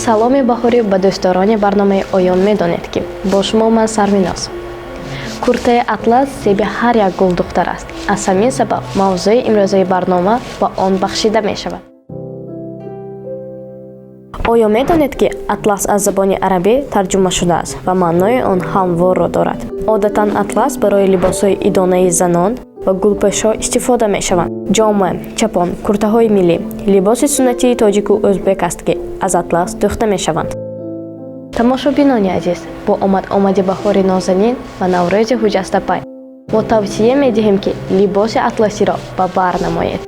Саломи баҳорӣ ба дӯстдорони барномаи «Оё медонед ки?». Бо шумо ман, Сарвиноз. Куртаи атлас зеби ҳар як гулдухтар аст. Аз ҳамин сабаб мавзӯи имрӯзаи барнома ба он бахшида мешавад. Оё медонед, ки атлас аз забони арабӣ тарҷума шудааст ва маънои он ҳамворро дорад? Одатан атлас барои либосҳои идонаи занон ва гулпӯшҳо истифода мешаванд. Ҷома, чапон, куртаҳои миллӣ либоси суннатии тоҷику ӯзбек аст, ки аз атлас дӯхта мешаванд. Тамошобинони азиз, бо омад омади баҳори нозанин ва Наврӯзи хуҷастапай мо тавсия медиҳем, ки либоси атласиро ба бар намоед.